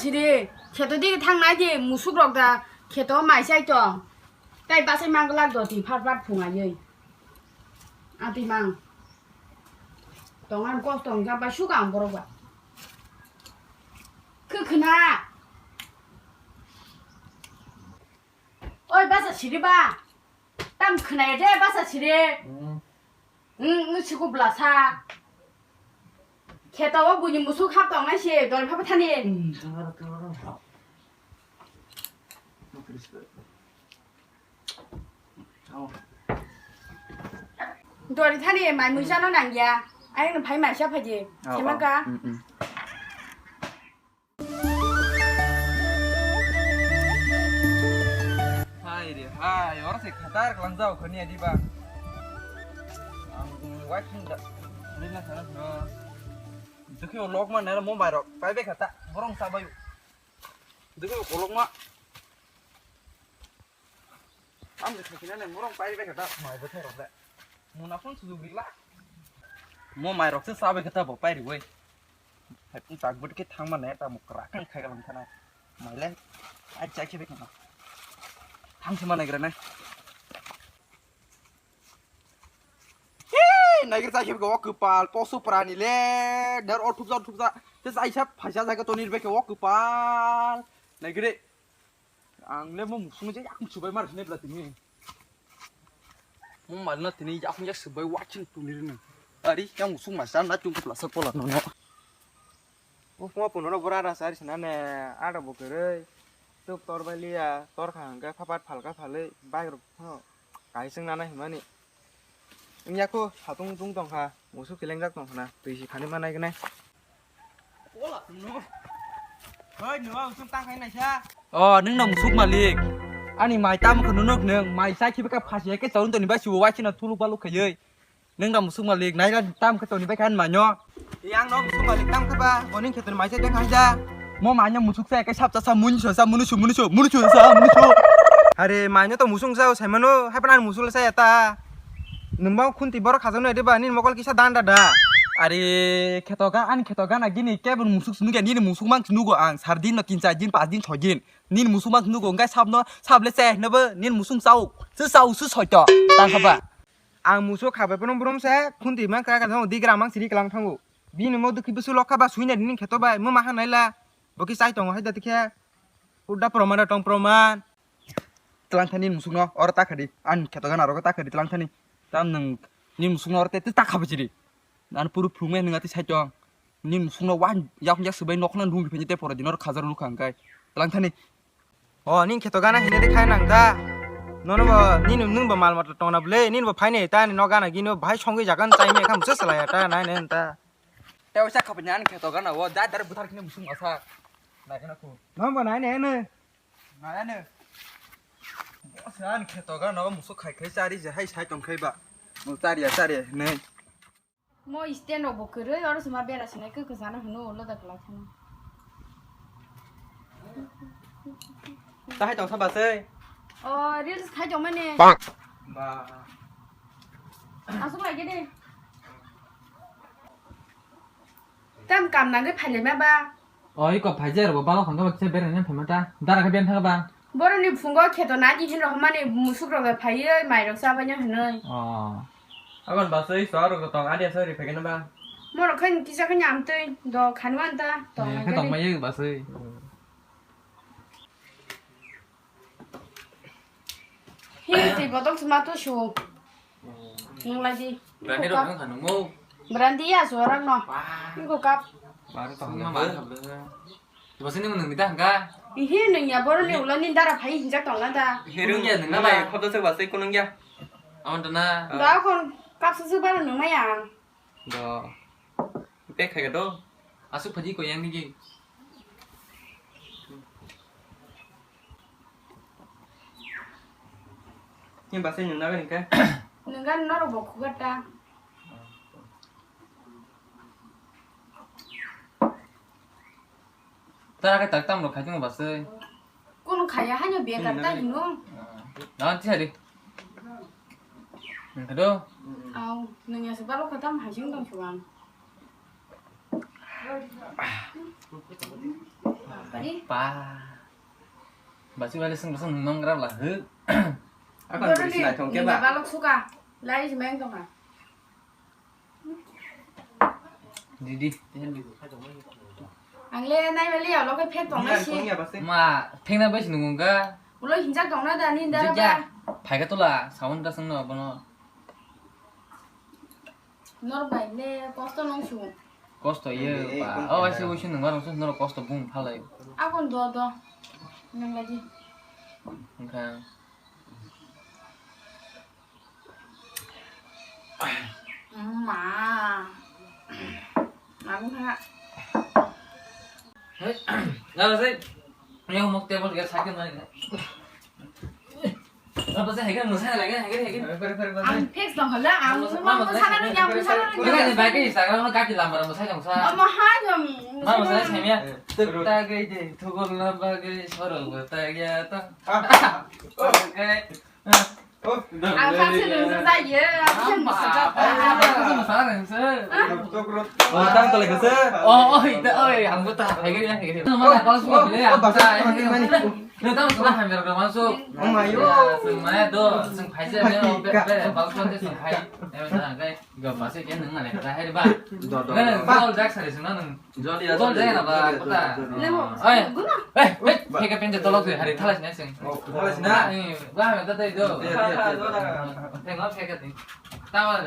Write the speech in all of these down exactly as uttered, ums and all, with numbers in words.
Siri, kheto di thang nai di, musuk rok da, kheto mai sai tong. Tai basai mang glak do ti phar phar phung ayoi. Ati mang. Tong an kos tong jang bai suk ang borok ba. Khe khna. Oi basa siri ba. Tam khna de basa siri. Hmm. Hmm, nung siku blasa. Kheto o buini musuk hap tong nai se, dol phapa thani. Hmm, thang aro, thang aro. Dori thani mai mui chano nang ya. Ayang phai mai sa phaji. Oh, oh. Semaka. Mm, mm. Hai re, hai, oro se khatar klangjao khani adi ba. Ang waiting da, rina sana no. Dukhi o lok man nela mo bai rok, pai be khata, borong sa bayu. Dukhi o kolok ma. Ang je khakina ne morong pai bai kha da mai bwthai rok le. Muna phone sujuk rikla. Mo mai rok se sa bai kha da bo pai riwi. Hai pung tak but khe thang ma ne ta mo kra kan khai galang thana. Mai le ai chai khe bai kha. Thang se ma nai gra nai. Hei, nai gra chai khe bai kha o kwpal posu prani le. Dar o thupja thupja. Te chai sa phaisa jaga to nir bai kha o kwpal. Nai gra. Ang le mo musung je yak musubai mar hine bla tini. Mo mal na tini yak yak subai watching tuni rini. Ari yang musung ma san na chung kepla sa pola no no. Mo mo puno ro bora ra sari sana ne ada bo kere. Tup tor bai liya, tor kha hangke phapat phalka phalei bike rok phano kaising nana himani. Wngya kho, satung tung tong kha, musuk kelengjak tong khna, twi si thani ma nai gnai. Hoi, nua usung tang khai naisa. O, nwng no musuk malik. Ani mai tam khe nunuk nwng, mai sai khibi kha phasi hai khe chawng toni bai subo waisino thuluk baluk khaiwi. Nwng no musuk malik, nai ra tam khe toni bai khan manyo. Yang no musuk malik tam khe ba, oning khe toni mai sai tang khai ja. Mo manyo musuk sai khe sap cha sa muni so sa muni su muni su muni su sa muni su. Are manyo to musung sa sai mano, hai pan musuk sai ta. Nwng ba khunti borok khajak nai de ba, nini mokol kisa danda da. Are kheto ga, ani kheto ga na gini kebon musuk sunu ga, nini musuk mang sunu go ang, sar din no tin char din, pas din, soi din. Nini musuk mang sunu go, ngai sab no, sab le se, na ba, nini musuk sao, se sao, se soi to, tang kha ba. Ang musuk kha bai pono brum se, khunti mang kra kha jang, digra mang siri klang thango. Bini mo dukhi busu lokha ba suina nini kheto bai, mo ma ha naila. Bo ki chai tongo hai da tikhe. Hudda proman da tong proman. Tlang thani musuk no, oro ta khadi. An kheto gana rogo ta khadi tlang thani. Tam nwng ni musuk no oro te ta kha bachiri. An puru phung me nwng ati sai tong. Ni musuk no wan yak yak subai nok na rung phini te poro dinor khajar nuk khang kai. Tlang thani. O, ning kheto gana hine de khai nang ta. Nono bo, nini nwng bo mal mata tongna bwle, nini bo phaine ta, ni no gana gino bahai songwi jagan chai me kham se salaya ta, nai ne ta. Te o sak khapnya an kheto gana o, da dar buthar kine musung asa. Nai kana khu. Nono bo nai ne ne. Nai ne. Bo se an kheto gana o musuk khai khai chari je hai sai tong khai ba. Mo chari ya chari ne. Mo stand rok bo kwrwi, oro se ma bera sinai khe kwchana hwnwi ulo da kwlai thani. Ta hai tong sa ba sei? O, reels khai tong mani. Ba. Aswk lai gede. Tam kam nang khe phai lai ma ba? O, iko phaijak rok bo balo khangkhe ba kisa beraina phaima ta. Dara khe beng thangkhe ba? Borokni phungo kheto nai di hinwi rok mani musuk rok bai phaiwi mai rok chabaina hinwi. O. Aboni basui so rok tong adia so ri phaikhe ba? Morok khe kisa khe nyam twi do khanwan ta tong. Khe tong mai ba sei. Hi twi botol suma to su. Nung lai di. Brandi rok nang khanung mo. Brandi ya su orang no. Wah. Nung ko kap. Baru tong ma ma kap le. Tibasini nung nita hangka. Ihi nung ya boro ni ulo ni dara phai hinjak tong na da. Hirung ya nung na bai khoto se basui kunung ya. Awan tana. Da kon kap su su baro nung ma ya. Do. Pek khai do. Aswk phaji ko yang nigi. Ni basai nung nabe ningka. Nungga norok bo khuga ta. Tara khe tak tam rok khai tong basai. Kono khaya haino bekar ta hino. Na ti hari. Nang do. Au, nang ya sebalo khatam hajing dong chuan. Ani? Pa. Basi bale seng seng nong grab la huk. Ako ang beri sinai thong ke ba? Balok suka. Lai jemeng tong ha. Didi. Ang le nai bali ya lo ke phek tong na si. Ma, phek na bai si nung ga. Ulo hinjak tong na da ni da ba. Phai ka tola, sawan da seng no bono. Nor bai le kosto nung su. Kosto ye ba. O ai se uisu nung ga nung su nor kosto bung phalai. Akon do do. Nang lagi. Engkha. Ma. Ang ha. Hei, ngalo sei. Yang mok table dia sakit mana? Apa sih? Hegan, musa lagi, hegan, hegan. Ang fix dong, hala, ang mau sana lu, yang mau sana lu. Ini kan baik ini, Instagram kan kaki lambar musa yang musa. Ama hai dong. Mana musa saya mia? Tuk tak gede, tukur lambar gede, sorong bertanya tak. Oke. Ang sakse nungsa jayo, ang sakse nungsa jayo. Oh, tang tole kese. Oh, oh, ita, oh, ang buta. Hege ya, hege. Mana kau semua beli ya? Buta. Ini tahu sudah hampir ke masuk. Oh my god. Semua itu, sing paisa ni, oh, be, be, bagus banget sing pai. Eh, mana kai? Gak masuk ya, neng mana? Dah, hari ba. Neng, neng, kau jak sari sana neng. Jodi, jodi, jodi, jodi. Oi. Guna. Eh, eh, pheka penje tolok se hari thalas na sing. Oh, thalas na? Eh, ba me ta dai do. Iya, iya, iya. Tengok pheka ding. Tawar.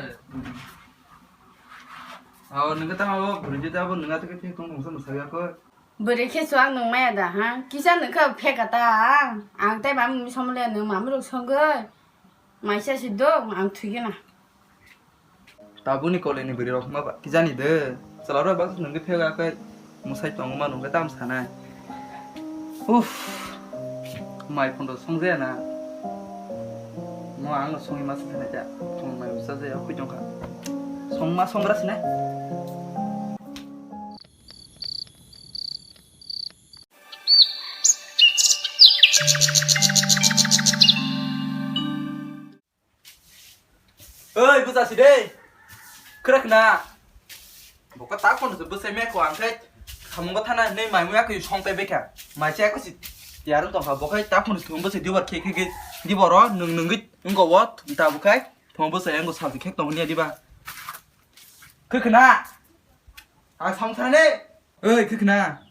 Aw, nengke tamo bo bwrwi de abo nengke tong tong sa saya ko. Bwrwi khe chuak nung maya da ha? Kisa nengke pheka ta. Ang tai mam somle nung mam rok songoi. Maisa si do, ang thwi gana. Tabukni koleni bwrwi rok ma ba, kijani de. Chwla rok bak nungwi phega khe musai tongo ma nungwi tam sanai. Uff. Mai phondo songjaya na. Mo ang songwi ma sanai ja. Phung mai usa jaya khoi tongkha. Songma songra sinai. Oi, buja si de. Krak na. Boka tak pon se bwsai me ko ang khai. Samung thana nei mai muya ko song pe beka. Mai se ko si. Tiar tong kha boka tak pon se thum bwsai dibar khe khe khe. Diboro nung nung git ngo wo ta bokai. Thum bwsai ngo sal khe tong ni diba. Krak na. Ang samung thana ne. Oi, khikna.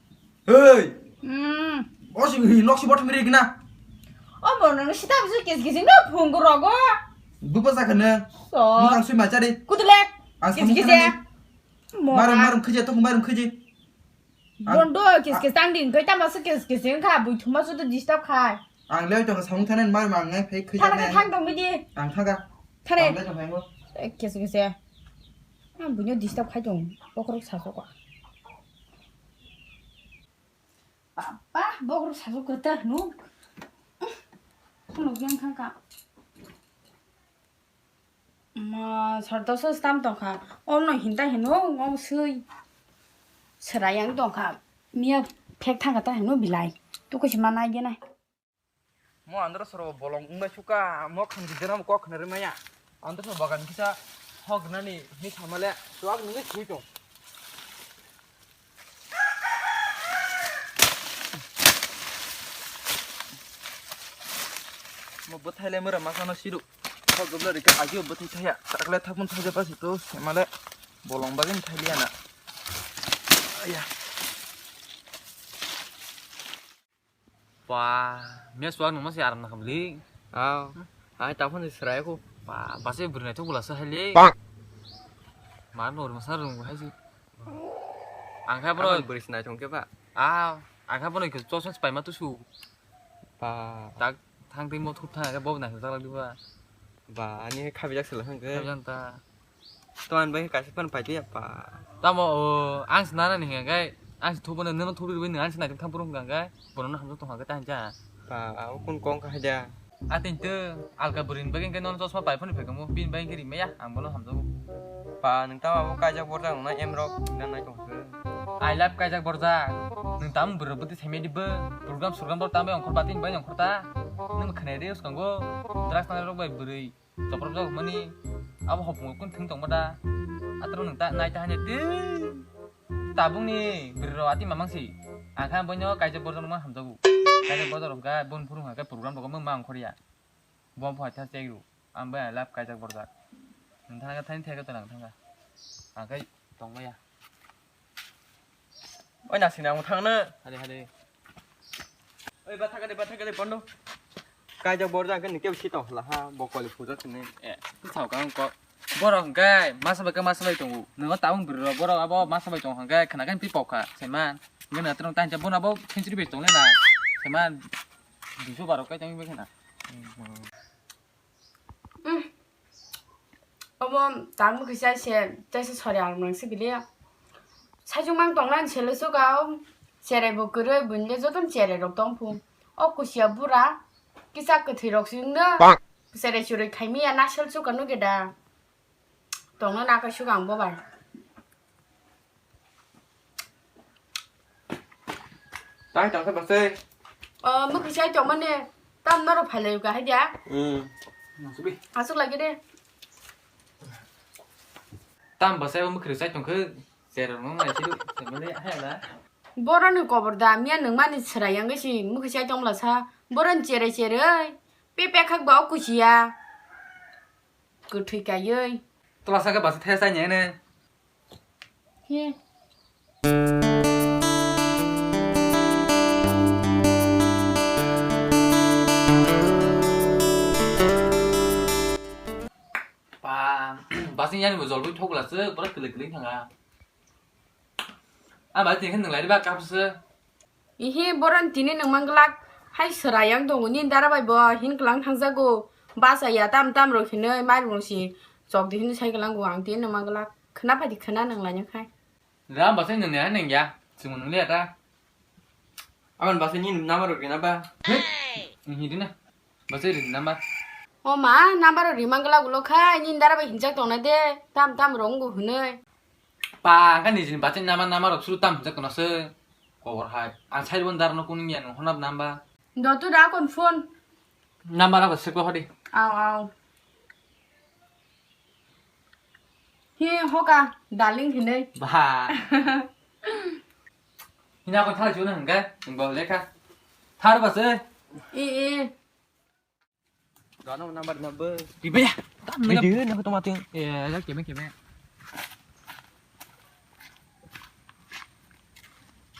Oi. Hmm. O si hi nok si bottom ri gna. O mo no sita bisu kis kis no phung rogo. Bupa sa khana. So. Mo kang sui ma chari. Kutule. Ang kis kis ya. Marum marum khije to marum khije. Bondo kis kis tang din kai tama su kis kis kha bui thuma su to disturb khai. Ang leo to samung thana mar mang ngai phai khije. Thang thang tong bidi. Ang thaga. Thare. Ang leo to phai mo. Kis kis ya. Ang buino disturb khai tong, bokhorok sasok. Papa, bokhorok sasok kwtal hwnwi. Khuluk yang thangkha. Ma, sarta so stam tongkha. Ono hinta hino, ngong sui. Sera yang tongkha. Miya phek thangkha ta hino bilai. Tukusi manai genai. Mo andro soro bolong wngbai suka, mo khamchi dena mo kok khna rwmaya. Andro soro bagan kisa hok nani mi thamale, chuak nungwi thui tong. Mo bwthai le mura masa no siru. Hok gobla rika agio bwthai thaya. Takle thapun thaja basi to semale bolong bagin thailiya na. Aya. Pa, mes wak nungma se aram nakam li. Aw, ai taphon se srai ko. Pa, base bwrwi naithok bwla se hai li. Pak. Mar nor masa rung hai si. Ang kha bro. Bwrwi se naithok ke ba. Aw, ang kha bro ke chosma se paima tusu. Pa. Tak thang tei mo thup thang ke bo naithok tak lak di ba. Ba, ani khabijak se la hang ke. Khabijak ta. Toman bai kaisa pan pai ya pa. Tamo, o, ang se nana ni hingka kai, ang se thubo no, nono thubo bai nang ang se nai thang phuru hingka kai, bono no hamjak tong hingka tai ja. Pa, o kun kong ka haja. Atin te, alka burin bai hingka nono chosma pai phone pai kamo, bin bai hingka rimaya, ang bono hamjak. Pa, nang tamo abo kaijak borjak nang na em rok, nang nai tong. I love kaijak borjak, nang tam bwrwi bwtwi saimedi bo, program sorgram bor tam bai ongkhor batin bai ongkhor ta, nang khnai re uskango, drugs nang rok bai bwrwi. Chopropjak mani abo hopung kun thung tongba da. Atro nung ta nai ta hanya twi. Tabung ni bwrwi rok ati mamang si. Ang kha boino kaijak borjak no ma hamjago. Kaijak borjak rok kha boni phuru hwnka khe program rok ma ongkhorya. Bo pha tha chek ru. Ang bai lap kaijak borjak. Nang thang kha thani thai kha to nang thang kha. Ang khe tong maya. Oi nasing nang thang na. Hade hade. Oi ba thang kha de ba thang kha de bondo. Kaijak borjak khe ni kebo si tong hla ha bo koli puja sini. Eh, sao kang ko. Borok hwnkhe masa bai khe masa bai tongo. Nwng o tabuk bwrwi rok borok abo masa bai tong hwnkhe khna khe twi pok kha. Saiman. Hwnkhe nwng atwrwng tang bono abo century bai tong le na. Saiman. Duiso baro kai tang bai khna. Omo tang mukhi sai se, tei se sori ang nang se bile. Sai jung mang tong nang sele so ga o. Cherai bo kwrwi buini le joto ni cherai rok tong phu. O kusia bura. Kisa kwthwi rok sing no. Cherai churwi khai mi ya na sel so ga no ge da. Tongna na kaisuk ang bo bai. Tai tang khe basai. O, mukhi sai tong mane. Tam norok phai lai ka hadia. Hmm. Nasubi. Asuk lagi de. Tam basai o mukhi sai tong khe. Cherok no nai sidu. Semale hai la. Boroni kobor da miya nung mani chwrai yang si mukhi sai tong la sa. Boroni cherai cherai. Pe pe khak ba o kusia. Kwthwi kaiwi. Tola saka basa thaya chai ne. He. Pa, basa yani bo jolbui thokla se, pura kwlwi kwlwi thanga. A bai tini khe nwng lai ba kap se. Ihi boron tini nwng mang glak. Hai sera yang tongo nini dara bai bo hin klang thangjago. Basa ya tam tam rok hinwi mai rung si chok di hinwi sai klang go ang tini nwng mang glak. Khna phai di khna nwng lai nang khai. Ram basa nwng ne nwng ya. Chwng nwng le ta. Aman basa nini number rok rina ba. He? Ngi di na. Basa ri number. O ma number rok ri mang glak ulo khai nini dara bai hinjak tong na de. Tam tam rong go hinwi. Pa, ang kha nijini bachai nama, nama rok suru tam hwnjak tongna se. Kobor hai. Ang sai rwban dar no kuning ya, nung honab namba. Do tu da kon phone. Namba rok sik hodi. Aw, aw. Hi, hoka, darling hinwi. Ba. Hina kon thar juna hwnga, bo lekha. Thar ba se. I, i. Gano number number. Di ba ya. Tam na. Di na ko tomating. Eh, ya keme keme.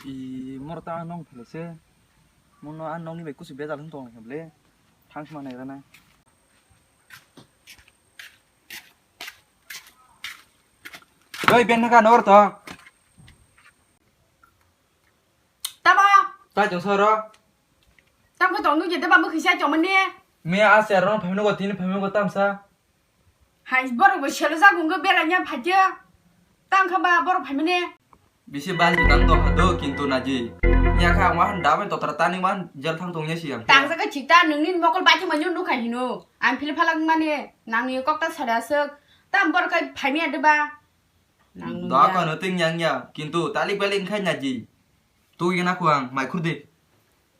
I mor ta nong phele se. Mono an nong ni bai kusi bejal hung tong le. Thang sma nai rana. Doi ben na ka nor to. Tamo. Tai tong soro. Tam khe tong nukya deba mukhi sai tongmani. Me a ser ron phaimani go tini phaimani go tamsa. Hai borok bo selo jagung go beranya phaikhe. Tam khe ba borok phaimani. Bisi bal jutang to hado kintu naji. Nya kha ang wahan dame totra tani man jel thang tong nya siyang. Tang sa khe thik ta nungni mokol bai thang manyo nukha hino. Ang phil phalak mani nangni kok ta sari aswk. Tam borok khe phaimya deba. Nang nung Da ya. Ko no ting yang ya, kintu talik balik khai naji. Tu gana kuang, mai khur de.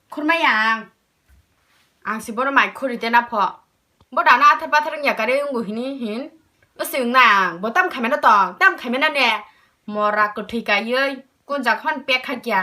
Khurmai ang. Ang si boro mai khuri te na pho. Bo dana athar pathar wngya kare wngbo hini hin. Usi wngna ang, bo tam khaimano tong, tam khaimano ne. Mora kwthwi kaiwi, kunjak hon pek kha kya.